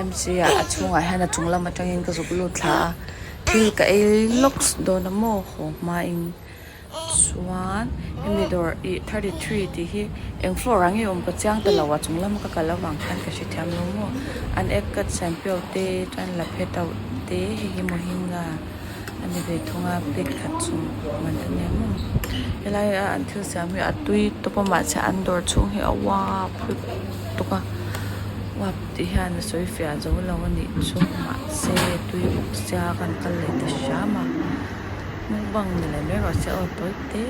M C ah a chhungah hian a chung lam atangin ka zuk lut thla a thil ka ei lawks dawn a maw haw hmain chuan hemi dawr ih 33 tih hi eng floor ah nge awm ka chiang ta lo a chung lama ka kal avang khan ka hrethiam lo maw an egg cut siam piau te chuan laphe tauh te hei hi mohinga a ni ve thung a plate khat chu man a nia maw helai a an thil siam hi a tui tawp a mahse an dawr chhung hi a uap lutuk a uap tih hian a sawi fiah zo lo a nih chu mahse tui bawk sia kan kal leh ta hram a mukbang ni leh mai rawh se aw tawi te.